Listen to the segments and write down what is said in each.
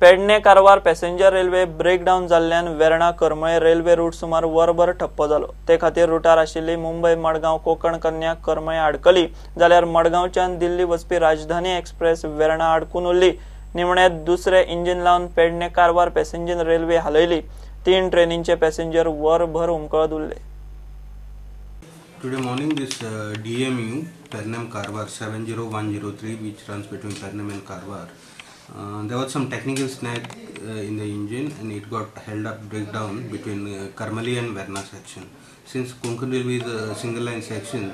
Pedne Karwar passenger railway breakdown जाल्ल्यान वेर्णा करमळे railway route सुमार वरभर ठप्प जालो. ते खातीर रुटार आशिल्ली मुंबय मडगांव कोकण कन्या करमळे आडकली, जाल्यार मडगांवच्यान दिल्ली वचपी राजधानी एक्सप्रेस वेर्णा आडकून उरली. निमणे दुसरे इंजिन लावन पेडणे कारवार पॅसेंजर रेल्वे हालयली. 3 ट्रेनींचे पॅसेंजर वरभर हुमकळत उरले. Today morning this DMU Pernem Karwar 70103 which runs between Pernem and Karwar, there was some technical snag in the engine and it got held up, breakdown between Karmali and Verna section. Since Konkan Railway is a single line section,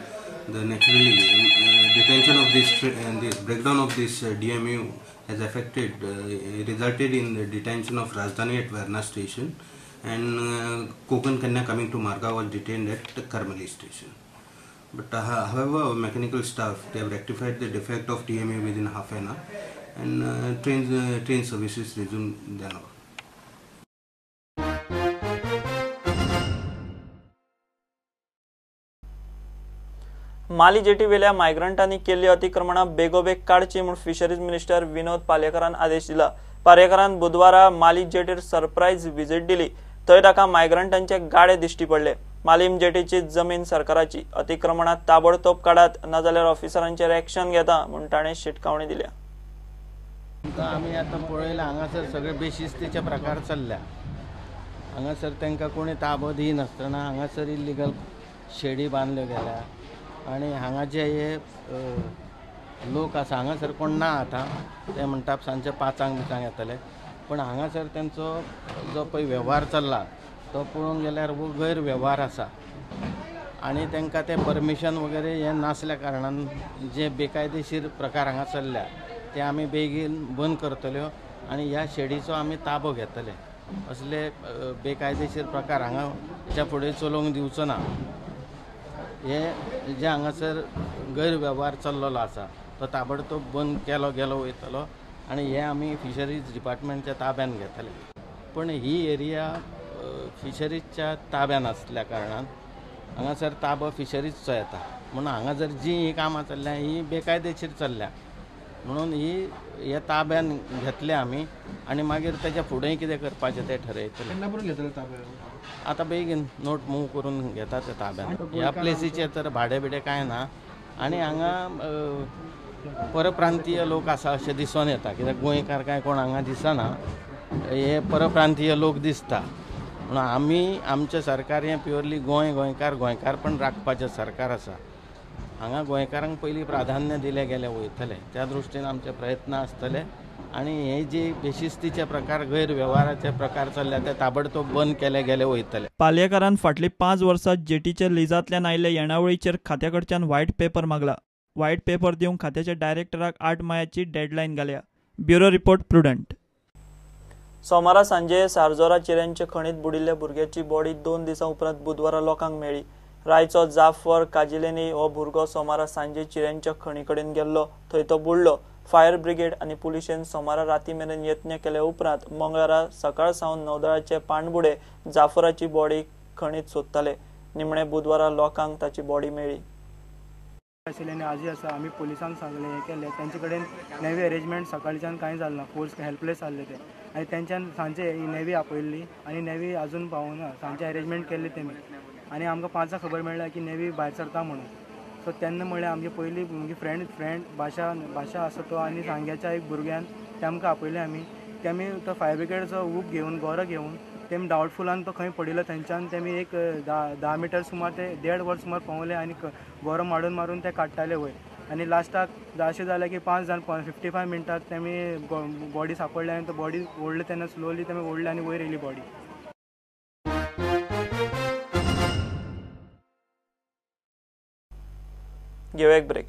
the naturally detention of this this breakdown of this DMU has affected, resulted in the detention of Rajdhani at Verna station and Konkan Kanya coming to Margao was detained at the Karmali station. But however, our mechanical staff, they have rectified the defect of DMU within half an hour and train services resumed then on. माली जेटीवेल्या मायग्रंटांनी केल्ली अतिक्रमणां बेगोबेग काडची म्हूण fisheries minister विनोद पालयेकारान आदेश दिला. पालयेकारान बुधवारा माली जेटीर surprise visit दिली. थंय ताका मायग्रंटांचे गाडे दिश्टी पडले. मालीम जेटीची जमीन सरकाराची, अतिक्रमणां ताबडतोब काडात नाजाल्यार ऑफिसरांचेर एक्शन घेता म्हूण ताणें शिटकावणी दिल्या. आमी आतां पळयलां हांगासर सगळे बेशिस्तीचे प्रकार चल्ल्या. हांगासर तांकां कोणी ताबो दिनासतना हांगासर इल्लिगल शेडी बांदल्यो गेल्या आनी हांगा जे हे लोक आसा हांगासर कोण ना आतां, ते म्हणटा सांजचे 5 बिचांक येतले, पूण हांगासर तेंचो जो पळय वेव्हार चल्ला तो पळोवंक गेल्यार हो गैरवेव्हार आसा आनी तांकां ते परमिशन वगैरे हें नासल्या कारणान जे बेकायदेशीर प्रकार हांगा चल्ल्या ते आमी बेगीन बंद करतल्यो आनी ह्या शेडीचो आमी ताबो घेतले. असले बेकायदेशीर प्रकार हांगा हेच्या फुडें चलोवंक दिवचो ना. हे जे हांगासर गैरवेव्हार चल्लेलो आसा तो ताबडतोब बंद केलो गेलो वयतलो आनी हे आमी फिशरीज डिपार्टमेंटच्या ताब्यान घेतले. पण ही एरिया फिशरीजच्या ताब्यान आसल्या कारणान हांगासर ताबो फिशरीजचो येता, म्हणून हांगा जर जी ही कामां चल्ल्या ही बेकायदेशीर चल्ल्या, म्हणून ही हे ताब्यान घेतले आमी आनी मागीर तेच्या फुडें कितें करपाचें तें ठरयतले. आतां बेगीन नोट मूव करून घेता ते ताब्यान. ह्या प्लेसीचेर तर भाडें बिडें कांय ना आनी हांगा परप्रांतीय लोक आसा अशें दिसून येता, कित्याक गोंयकार कांय कोण हांगा दिसना, हे परप्रांतीय लोक दिसता. म्हणून आमी आमचें सरकार हें प्युअरली गोंय गोंयकार गोंयकारपण राखपाचें सरकार आसा. हांगा गोंयकारांक पयलीं प्राधान्य दिलें गेलें वयतलें, त्या दृश्टीन आमचे प्रयत्न आसतले आनी हे जे बेशिस्तीचे प्रकार गैरवेव्हाराचे प्रकार चल्ल्या ते ताबडतोब बंद केले गेले वयतले. पालयेकारान फाटलीं 5 वर्सां जेटीच्या लिजांतल्यान आयिल्ले येणावळीचेर खात्या कडच्यान व्हायट पेपर मागला. व्हायट पेपर दिवंक खात्याच्या डायरेक्टराक 8 मायाची डेडलायन घाल्या. Bureau report, Prudent. सोमारा सांजे सारजोरा चिऱ्यांचे खणीत बुडिल्ल्या भुरग्याची बॉडी 2 दिसां उपरांत बुधवारा लोकांक मेळ्ळी. रायचो जाफर काजिलेनी हो भुरगो सोमारा सांजे चिऱ्यांच्या खणी कडेन गेल्लो, थंय तो बुडलो. फायर ब्रिगेड आनी पुलिशेन सोमारा राती मेरेन यत्न केले उपरांत मंगळारा सकाळ सावन नौदळाचे पाणबुडे जाफराची बॉडी खणीत सोदताले. निमणे बुधवारा लोकांक ताची बॉडी मेळ्ळी. आशिल्ले आनी आजी आसा, आमी पुलिसांक सांगलें हें केलें, तेंचे कडेन नेवी अरेंजमेंट सकाळच्यान कांय जालें ना, फोर्स हेल्पलेस आसले ते आनी तेंच्यान सांजचे नेवी आपयल्ली आनी नेवी आजून पावना. सांजचे अरेंजमेंट केल्ली तेमी आनी आमकां 5 खबर मेळ्ळ्या की नेवी भायर सरता म्हणून. सो तेन्ना म्हणल्यार आमगे पयलीं आमगे फ्रेंड भाशा भाशा आसा तो आनी सांग्याच्या एक भुरग्यान ते आमकां आपयलें आमी. तेमी तो फायर ब्रिगेडचो हूक घेवन गोरो घेवन तेमी डावटफुलान तो खंय पडिल्लो थंयच्यान तेमी एक 10 मिटर सुमार ते 1.5 वर सुमार पावले आनी गोरो मारून मारून ते काडटाले वयर. आनी लास्टाक अशें जालें की 5 जाण 55 मिनटाक तेमी बॉडी सापडली आनी तो बॉडी ओडले तेन्ना स्लोली तेमी ओडले आनी वयर येयली बॉडी. घेवया एक ब्रेक.